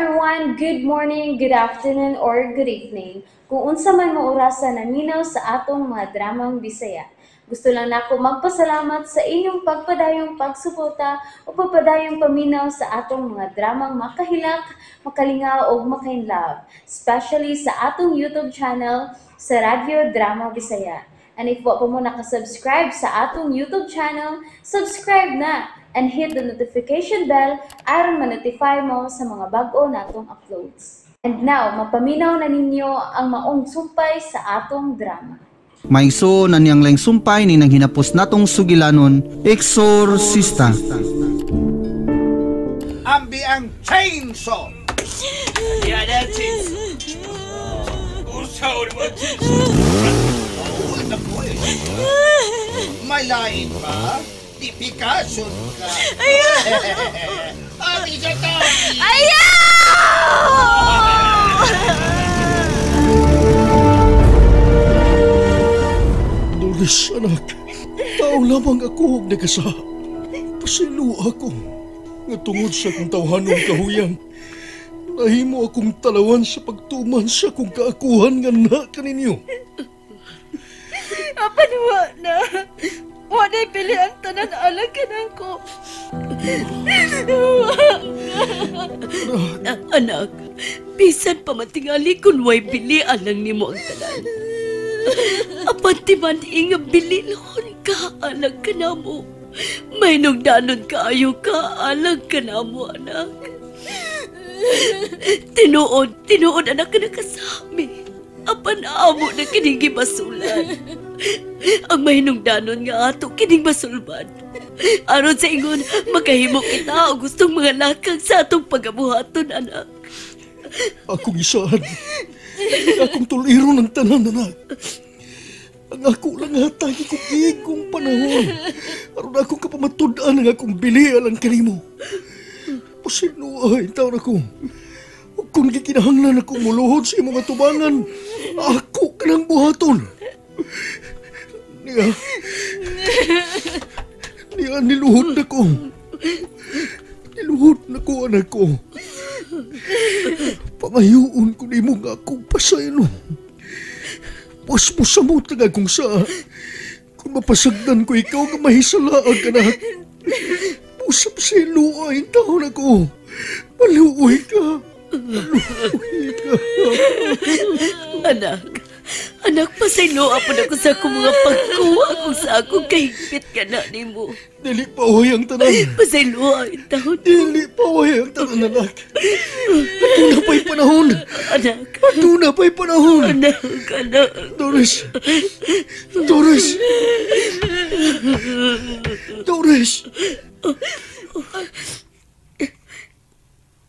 Everyone! Good morning, good afternoon, or good evening. Kung unsa man mo orasa naminaw sa atong mga dramang Bisaya. Gusto lang nako magpasalamat sa inyong pagpadayong pagsuporta o pagpadayong paminaw sa atong mga dramang makahilak, makalingaw o makainlove, especially sa atong YouTube channel sa Radyo Drama Bisaya. And if wa pa mo nakasubscribe sa atong YouTube channel, subscribe na and hit the notification bell aron ma-notify mo sa mga bag-o natong uploads. And now, mapaminaw na ninyo ang maong sumpay sa atong drama. Maigso na niyang laing sumpay ni nang hinapos natong sugilanon, Exorcista. Ambi ang chainsaw! May lain pa? Di Picasso ka. Ayaw! Abi sa tabi! Ayaw! Doris, anak. Tao lamang ako og nagasa. Pasaylo ako. Nga tungod sa akong tawhanong kahuyang, nahimo akong talawan sa pagtuman sa akong kaakuhan nga na kaninyo. Apan wa na. Wa na'y pili ang tanan alang kanako. Anak, bisan pa man tingali kun way bili alang nimo ang tanan. Apan ti man inga bililhon ka alang kanamo. May nugdanon kaayo ka alang kanamo, anak. Tinuod, tinuod anak ka nakasami. Apan amo na kining gibasulan. Ang mahinungdanon nga ato kining basulban. Aron sa ingon, makahimo kita o gustong mga lakang sa atong pagabuhaton, anak. Akong isaan. Akong tuliro ng tanan, anak. Ang ako lang hatagi kong igong panahon. Aron akong kapamatud-an ang akong bili alang kanimo. Pasino ay taon ako. Kung gikinahanglan akong muluhod sa imong atubangan, ako kanang buhaton. Niya, niya niluhod na ko. Niluhod na ko, anak ko. Pangayuon ko nimo nga akong pasaylo. Pasmusamot na akong saa. Kung mapasagdan ko ikaw nga mahisalaag, anak. Usap sa iluay taon ako. Maluoy ka. Maluoy ka. Anak, anak, pasayloa po na ko sa akong mga pagkuha kung sa akong kahigpit ka na nimo. Dili pa way ang tanan. Pasayloa ang taon. Dili pa way ang tanan, anak. Aduna pa'y panahon. Anak. Aduna pa'y panahon. Anak, anak. Doris. Doris. Doris.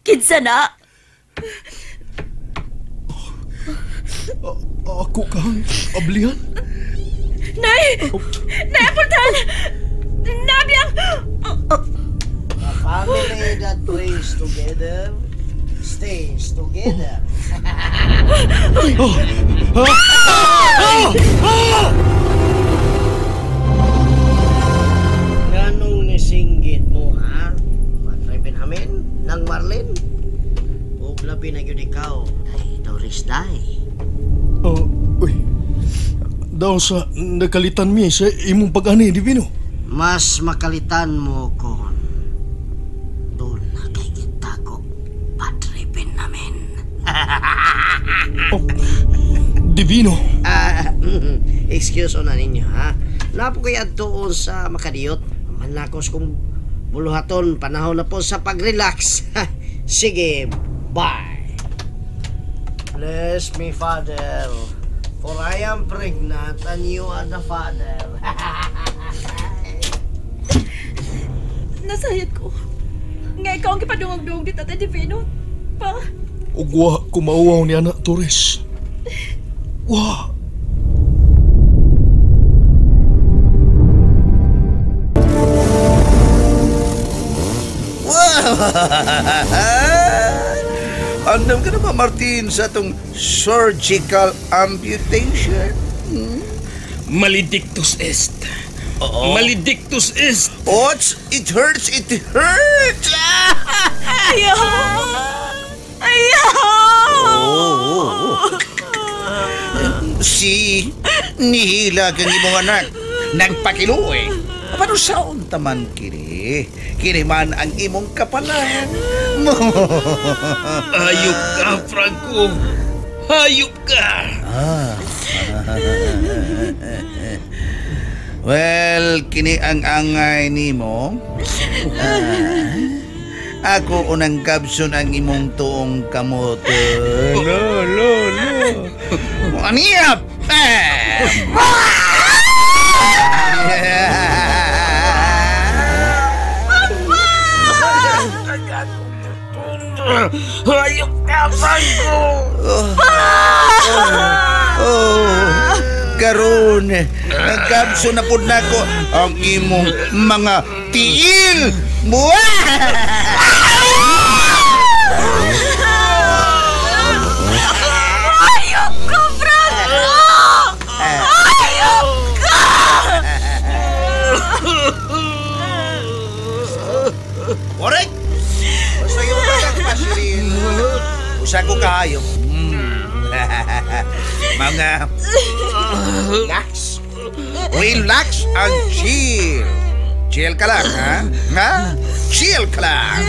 Kinsa na? Ako kang ablihan? Nay! Nay, Apultan! Nabiyang! A family that prays together stays together. Ganong nisinggit mo, ha? Padre Benjamin, nang Marlin? O labi na yun ikaw, ay Doris Day. Uy, daw sa nakalitan mi sa imong pag-ani, Divino. Mas makalitan mo kon doon na kay gitako, Padre Benjamin. Oh, Divino. Excuse na ninyo, ha? Napo kaya doon sa makadiyot. Manlakos kong buluhaton, panahon na po sa pag-relax. Sige, bye. Bless me, Father, for I am pregnant and you are the father. Nasayad ko. Nga ikaw ang kipadungog-dungog di Tatay Divino. Pa? Ugwa kumauaw ni Anak Torres. Wa! Andam ka na ba, Martin, sa itong surgical amputation? Hmm? Maledictus est. Oo. Maledictus est. Ots, it hurts, it hurts! Ayaw! Si, nihila kang imong anak. Nagpakiluoy. Paano saon taman kini? Kini man ang imong kapalan. Hayop ka, Franco. Hayop ka. Well, kini ang angay nimo. Ako unang kapsun ang imong tuong kamot. Lo, lo, lo. Aniyap! Hayop ka, Franco! Oh, karon, nagkapso na po nako ang imong mga tiil. Buwa! Hayop ka, Franco! Hayop ka! Correct! Basta yung pagkakapasirin. Usa ko kahayop. Mga relax. Relax and chill. Chill ka lang, ha? Ha? Chill ka lang.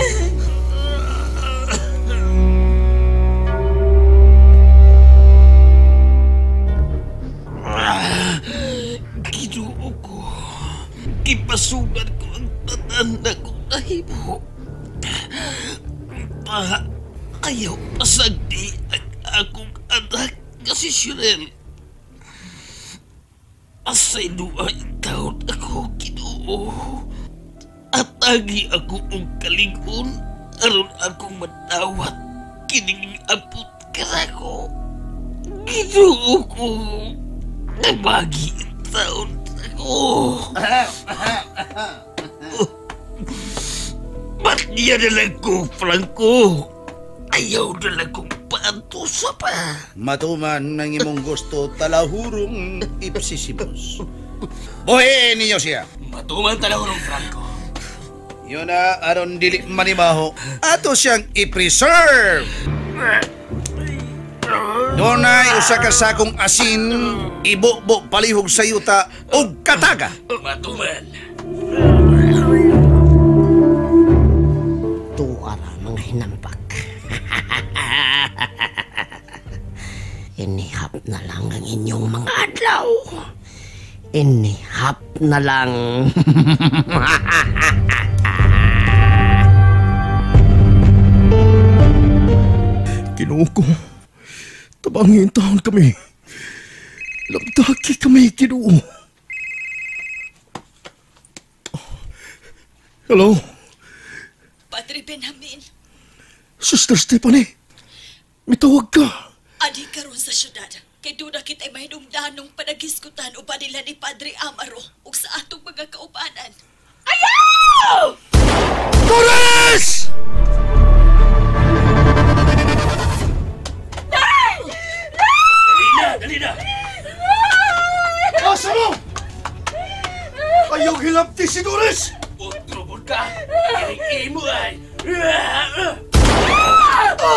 Ginoo ko. Gipasugan ko ang tanan na kong nahimo. Ayaw pasagdi ang akong anak nga si Shirel. Pasayloa taon ako, Ginoo. Atagi ako og kalig-on aron akong madawat kining abot kanako. Ginoo ko, nabagi taon ako. Ba't niya na lang ko, Franco? Ayaw na lang kong paantusa pa. Matuman ng imong gusto, talahurong ipsisimus. Buhiin ninyo siya. Matuman talahurong, Franco. Yun na, aron dili manimaho. Ato siyang i-preserve. Dunay usa ka sakong asin, ibubo palihog sa yuta og kataga. Matuman. Tuara mga hinampak. Inihap na lang ang inyong mga adlaw. Inihap na lang. Ginoo ko, tabangin taon kami. Lamtaki kami, Ginoo. Hello? Padre Benjamin. Sister Stephanie, mitawag ka. Adi karon sa syudad. Kay doon na kita'y mahinungdanong panagiskutan uban nila ni Padre Amaro ug sa atong mga kaubanan. Ayaw! Torres! Dali na! Dali na! Asa mo? Ayaw hilapti si Doris! Otro ka! Imo ay! Buhay ko!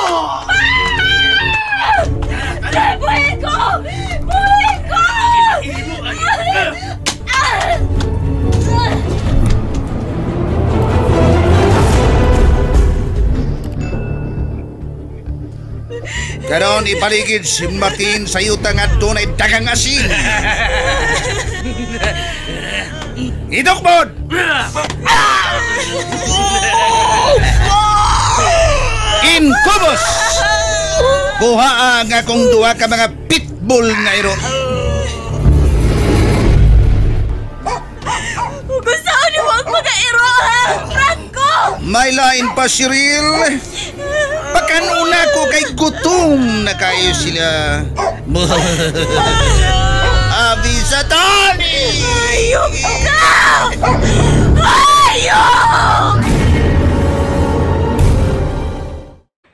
Buhay ko! Imo ay! Karon ipaligid si Martin sa yuta nga dunay daghang asin. Idokbod! Incubus! Kuha ang akong duha ka mga pitbull nga iro. Gusto mo ang mga iro, ha? Franco! May lain pa, Cyril. Pakanuna ko kay gutom na kayo sila. Abi sa Tony! Ayok ka! Ayok!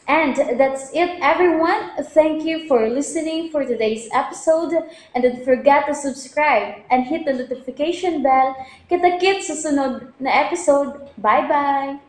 And that's it, everyone. Thank you for listening for today's episode. And don't forget to subscribe and hit the notification bell. Kita-kits sa sunod na episode. Bye-bye!